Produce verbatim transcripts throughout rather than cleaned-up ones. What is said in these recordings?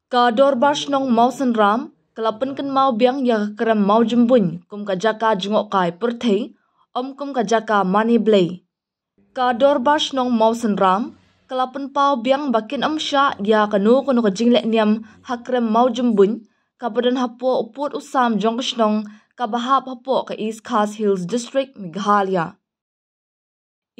Ka Dorbar Shnong Mawsynram ka la pynkynmaw biang ïa ka krem Mawjymbuin kum ka jaka jngohkai pyrthei, ym kum ka jaka mane blei. Ka Dorbar Shnong Mawsynram ka la pynpaw biang ba kin ym shah ïa kano kano ka jingleh niam ha krem Mawjymbuin kaba don hapoh u pud u sam jong ka shnong kaba hap hapoh ka East Khasi Hills District, Meghalaya.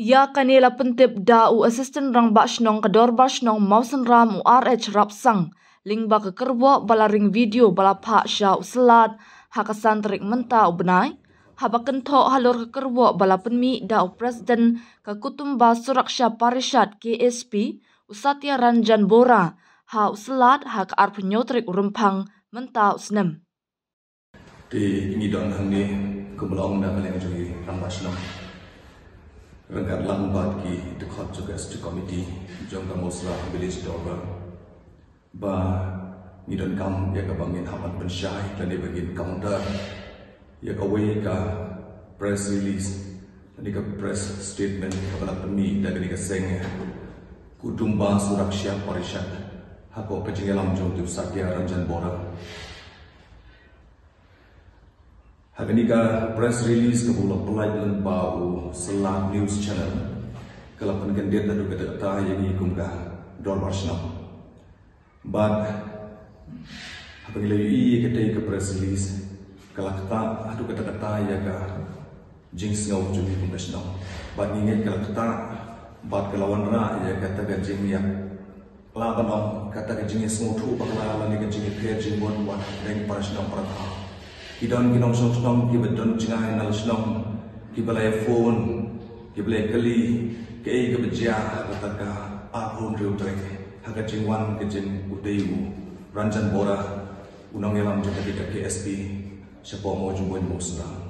Ïa kane la pyntip da u Assistant Rangbah Shnong ka Dorbar Shnong Mawsynram, u R H Rapsang, lyngba ka kyrwoh ba la ring video ba la phah sha u Syllad ha ka san tarik mynta u bnai, haba kynthoh halor ka kyrwoh ba la pynmih da u President ka Kutumba Suraksha Parishad, K S P, u Satya Ranjan Bora, ha u Syllad ha ka arphew hynñiew tarik u Rymphang mynta u snem. Te ngi don hangne kumba la ong na ka liang jong i Rangbah Shnong, ryngkat lang bad ki dkhot jong ka Executive Committee jong ka Mawsynram Village Dorbar, ba ngi donkam ïa kaba ngin hap ban pynshai lane ba ngin counter ïa kawei ka press release lane ka press statement kaba la pynmih da kane ka seng Kutumba Suraksha Parishad hapoh ka jingïalam jong u Satya Ranjan Bora. Ha kane ka press release kaba la pynlait lyngba u Syllad News Channel, ka la pynkyndit haduh katta katta ïa ngi kum ka Dorbar Shnong. Bad haba ngi la ïohi ïa katei ka press release, ka la ktah haduh katta katta ïa ka jingsngew jong ngi kum ka shnong. Bad ngi ngeit ka la ktah bad ka la wanrah ïa kata ka jingïap la ban ong kata ka jingïasngewthuh bakla lane ka jingïapher jingmut wat hapdeng para shnong para thaw. Ki don ki nongshong shnong kiba don jngai na la shnong, kiba la ïa phone, kiba la ïa kylli kaei kaba jia ha kata ka arphew hynriew tarik ha ka jingwan ka jong utei u Ranjan Bora, u nongïalam jong kata ka K S P shapoh Mawjymbuin Mawsynram.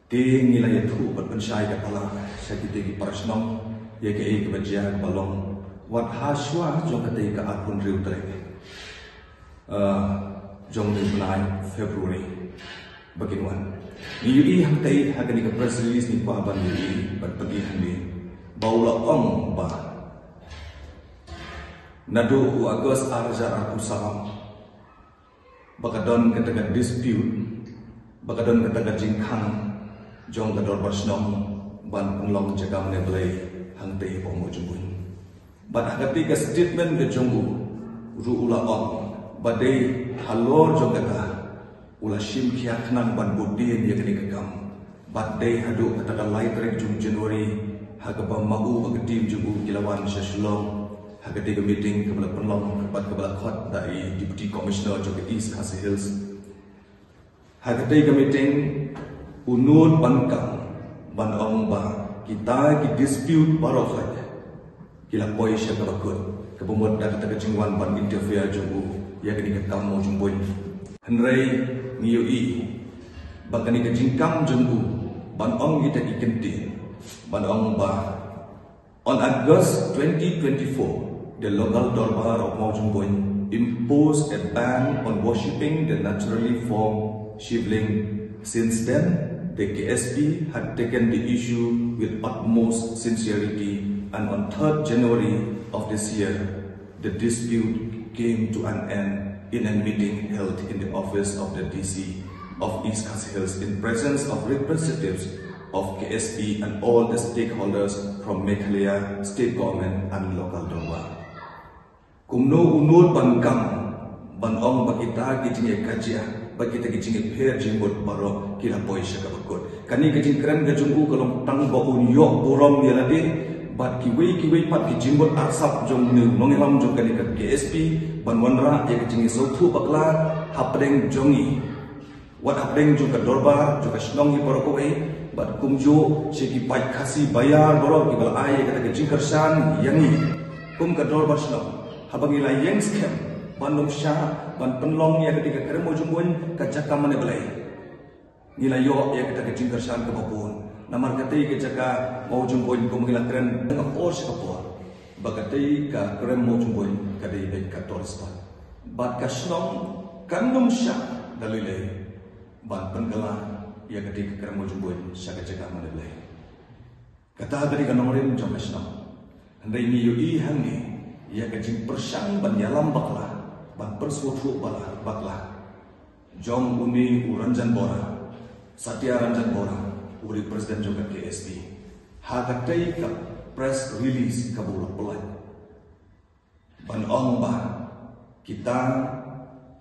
Te ngi la ïathuh bad pynshai ka pala sha kitei ki para shnong ïa kaei kaba jia kaba long wat ha shuwa jong katei ka arphew hynriew tarik, ah, jong une u bnai February ba kin wan. Ngi ïohi hangtei ha kane ka press release ngi kwah ban ïohi bad pyni hangne ba u la ong ba naduh u August ar hajar arphew saw ba ka don kata ka dispute, ba ka don kata ka jingkhang jong ka Dorbar Shnong ban pynlong jaka mane blei hangtei hapoh Mawjymbuin. Bad ha katei ka statement ka jong u ruh u la ong ba dei halor jong kata u la shim khia khnang ban bud dien ïa kane ka kam. Bad dei haduh kata ka lai tarik jong January ha kaba ma u bad ka team jong u ki la wan sha Shillong ha katei ka meeting kaba la pynlong bad kaba la khot da i Deputy Commissioner jong ka East Khasi Hills. Ha katei ka meeting u nud ban kam ban ong ba kita ki dispute baroh hi ki la poi sha kaba kut, kaba mut da kata ka jingwan ban interfere jong u ïa kane ka kam Mawjymbuin. Hynrei ngi ïohi ba kane ka jingkam jong u ban ong kita ki kyntien ban ong ba on August twenty twenty-four, the local Dorbar of Mawjymbuin imposed a ban on worshipping the naturally formed Shivling. Since then, the K S P had taken the issue with utmost sincerity, and on third January of this year, the dispute came to an end in a meeting held in the office of the D C of East Khasi Hills in presence of representatives of K S P and all the stakeholders from Meghalaya state government and local Dorbar. Kumno u nud ban kam ban ong ba kita ki jingïakajia, ba kita ki jingïapher jingmut baroh ki la poi sha kaba kut. Kane ka jingkren ka jong u ka long tang ba un ïoh burom ïa lade bad kiwei kiwei pat ki jingmut arsap jong u nongïalam jong kane ka K S P ban wanrah ïa ka jingïasngewthuh bakla hapdeng jong ngi. Wat hapdeng jong ka Dorbar, jong ka shnong hi baroh kawei, bad kumjuh sha ki paid Khasi baïar baroh kiba la ai ïa kata ka jingkyrshan ïa ngi kum ka Dorbar Shnong. Haba ngi la ïeng skhem ban nym shah ban pynlong ïa kata ka krem Mawjymbuin ka jaka mane blei, ngi la ïoh ïa kata ka jingkyrshan kaba bun. Namar katei ka jaka Mawjymbuin kum ngi la kren na ka por sha ka por ba katei ka krem Mawjymbuin ka dei beit ka tourist spot. Bad ka shnong kan nym shah da lei lei ban pynkylla ïa katei ka krem Mawjymbuin sha ka jaka mane blei. Kata ka dei ka nongrim jong ka shnong. Hynrei ngi ïohi hangne ïa ka jingpyrshang ban ïalam bakla ban pynsngewthuh bakla, bakla jong une u Ranjan Bora, Satya Ranjan Bora, u dei president jong ka K S P, ha katei ka press release kaba u la pynlait ban ong ba kita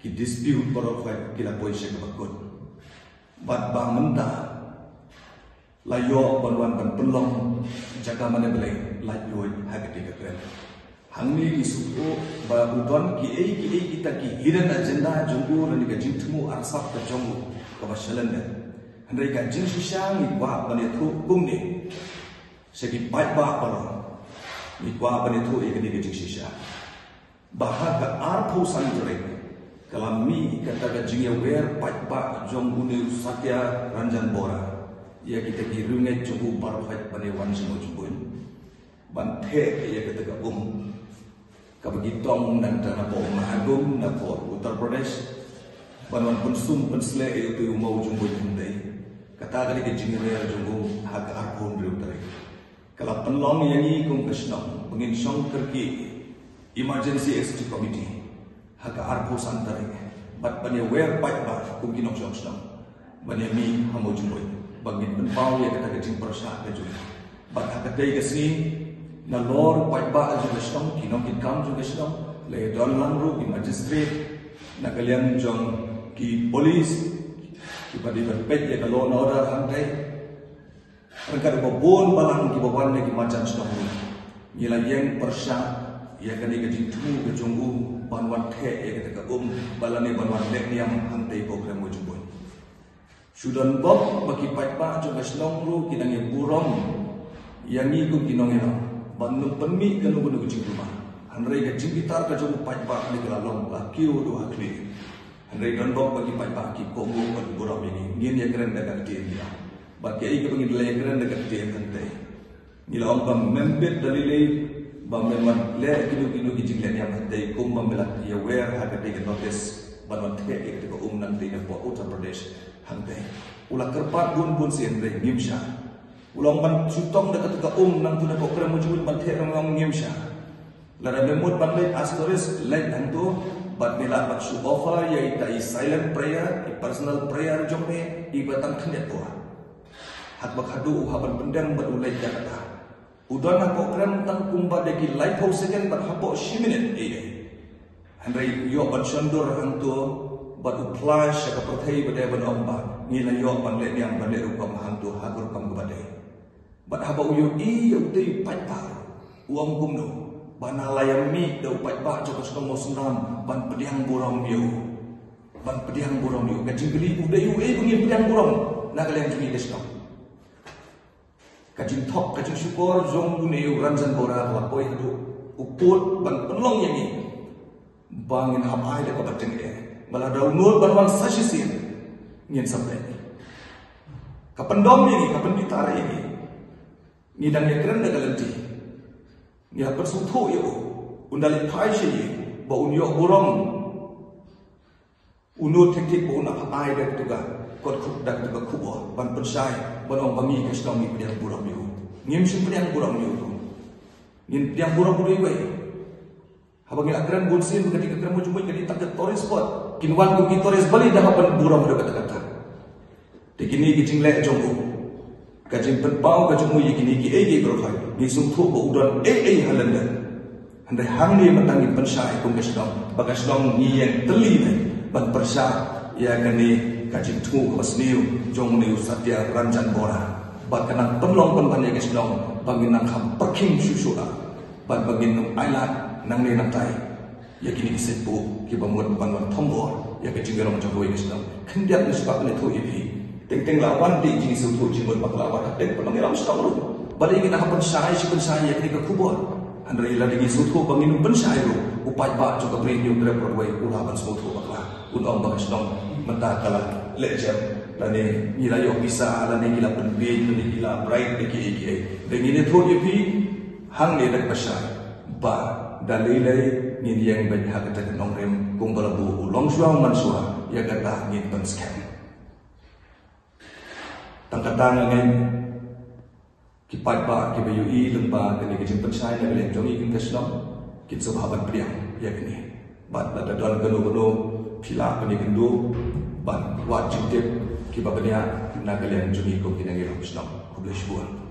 ki dispute baroh ki la poi sha kaba kut. Bad ba mynta la ïoh ban wan ban pynlong jaka mane ba la lait luid ha katei ka kren. Hangne ngi sngewthuh ba u don kiei kiei kita ki hidden agenda jong u lane ka jingthmu arsap ka jong u kaba shalyndet. Hynrei ka jingshisha ngi kwah ban ïathuh kumne sha ki paidbah baroh. Ngi kwah ban ïathuh ïa kane ka jingshisha ba ha ka arphew san tarik ka la mih kata ka jingïawer paidbah jong une u Satya Ranjan Bora ïa kita ki riewngeit jong u baroh ban ïa wan sha Mawjymbuin ban theh ïa kata ka um kaba ki tong nangta napoh Mahagum, napoh Uttar Pradesh, ban wan pynsum pynsleh ïa utu u Mawjymbuin hangtei. Kata ka dei ka jingïawer jong u ha ka arphew hynriew tarik. Ka la pynlong ïa ngi kum ka shnong ba ngin shong kyrkieh, Emergency Executive Committee, ha ka arphew san tarik bad ban ïawer paidbah kum ki nongshong shnong ban ïa mih ha Mawjymbuin ba ngin pynpaw ïa kata ka jingpyrshah ka jong ngi. Bad ha katei ka sngi nalor paidbah jong ka shnong, ki nongkitkam jong ka shnong, la ïadon lang ruh ki magistrate na ka liang jong ki police kiba dei ban peit ïa ka law and order hangtei. Ryngkat bad bun balang kiba wan na ki marjan shnong ruh, ngi la ïeng pyrshah ïa kane ka jingthmu ka jong u ban wan theh ïa kata ka um bad lane ban wan leh niam hangtei hapoh Krem Mawjymbuin. Shu don bok ba ki paidbah jong ka shnong ruh ki dang ïa burom ïa ngi kum ki nongïalam ban ym pynmih kano kano ka jingkulmar. Hynrei ka jingbitar ka jong u paidbah ne ka la long la kiew haduh ha khlieh. Hynrei don bok ba ki paidbah ki kohnguh bad ki burom ïa ngi. Ngin ïakren da ka ktien ïa, bad kiei kiba ngin ïakren da ka ktien hangtei. Ngi la ong ba mem bit da lei lei ba men wan leh kino kino ki jingleh niam hangtei kumba me la ïawer ha katei ka notice ban wan theh ïa kata ka um nangtei napoh Uttar Pradesh hangtei. U la kyrpad bun bun sien, hynrei ngim shah. U la ong ban shu tong da kata ka um nangtei napoh Krem Mawjymbuin ban theh, u la ong ngim shah. Lada me mut ban leit as tourist, leit hangto, bad me lah ban shu offer ïa ita i silent prayer, i personal prayer jong me, iba tang khyndiat bor. Haba khadduh u hap ban pyndem bad u leit ïa kata. U don hapoh Krem tang kumba de ki laiphew second bad hapoh shi minit ei ei. Hynrei u ïoh ban shon dur hangto bad u flash sha ka pyrthei ba dei ban ong ba ngi la ïoh ban leh niam ban leh rukom hangto ha ka rukom kaba dei. Bad haba u ïohi ïa utei u paidbah, u ong kumno ba na la ïa mih da u paidbah jong ka shnong Mawsynram ban pdiang burom ïa u. Ban pdiang burom ïa u. Ka jingkylli, u dei uei ba ngin pdiang burom na ka liang jong ngi ka shnong? Ka jingthok, ka jingshukor jong une u Ranjan Bora ka la poi haduh u pud ban pynlong ïa ngi ba ngin hap ai da kaba tyngeh. Ba lada u nud ban wan sa shisien, ngin sa peit. Ka pyndom ïa ngi, ka pynbitar ïa ngi. Ngi dang ïakren da ka lynti. Ngi hap ban sngewthuh ïa u. Un da leit phai sha ïing ba un ïoh burom. U nud thik thik ba un hap ai da kata ka kot, da kata ka khubor ban pynshai, ban ong ba ngi ka shnong ngi pdiang burom ïa u. Ngim shym pdiang burom ïa u. Ngin pdiang burom ïa uwei? Haba ngi la kren bun sien ba ka dei ka Krem Mawjymbuin ka dei tang ka tourist spot, kin wan kum ki tourist balei da hap ban burom da kata kata? Te kine ki jingleh jong u, ka jingpynpaw ka jong u ïa kine kiei kiei baroh, ngi sngewthuh ba u don ei ei ha lyndet. Hynrei hangne mynta ngin pynshai kum ka shnong ba ka shnong ngi ïeng tylli ne ban pyrshah ïa kane ka jingthmu kaba sniew jong une u Satya Ranjan Bora. Ba kan nang pynlong pynban ïa ka shnong ba ngin nang kham pyrkhing shuh shuh, bad ba ngin nym ailad nangne nangtai ïa kine ki sitbuh kiba mut ban wan thombor ïa ka jingïalong jong kawei ka shnong. Khyndiat ngi shu kwah ban ïathuh ïa phi. Teng teng la wan dei jingsngewthuh jingmut ba ka la wan ha teng pynlong ïalam shnong ruh. Balei ngin nang pynshai shi pynshai ïa kane ka khubor? Hynrei lada ngi sngewthuh ba ngin pynshai ruh, u paidbah jong ka Bri Hynñiewtrep Broadway u lah ban sngewthuh bakla. Un ong ba ka shnong mynta ka la leh jem, lane ngi la ïoh pisa, lane ngi la pynbieit, lane ngi la bribe, lane kiei kiei. Ba ngin ïathuh ïa phi hangne da kaba shai ba da lei lei ngin ïeng beit ha kata ka nongrim kumba la buh u longshuwa u manshuwa, ïa kata ngin pynskhem. Tang kata nga ngeit ki paidbah kiba ïohi lyngba kane ka jingpynshai na ka liang jong ngi kum ka shnong kin sngewbha ban pdiang ïa kane. Bad lada don kano kano phi lah ban ïakynduh bad wad jingtip kiba bniah na ka liang jong ngi kum ki nongïalam shnong. Khublei shibun.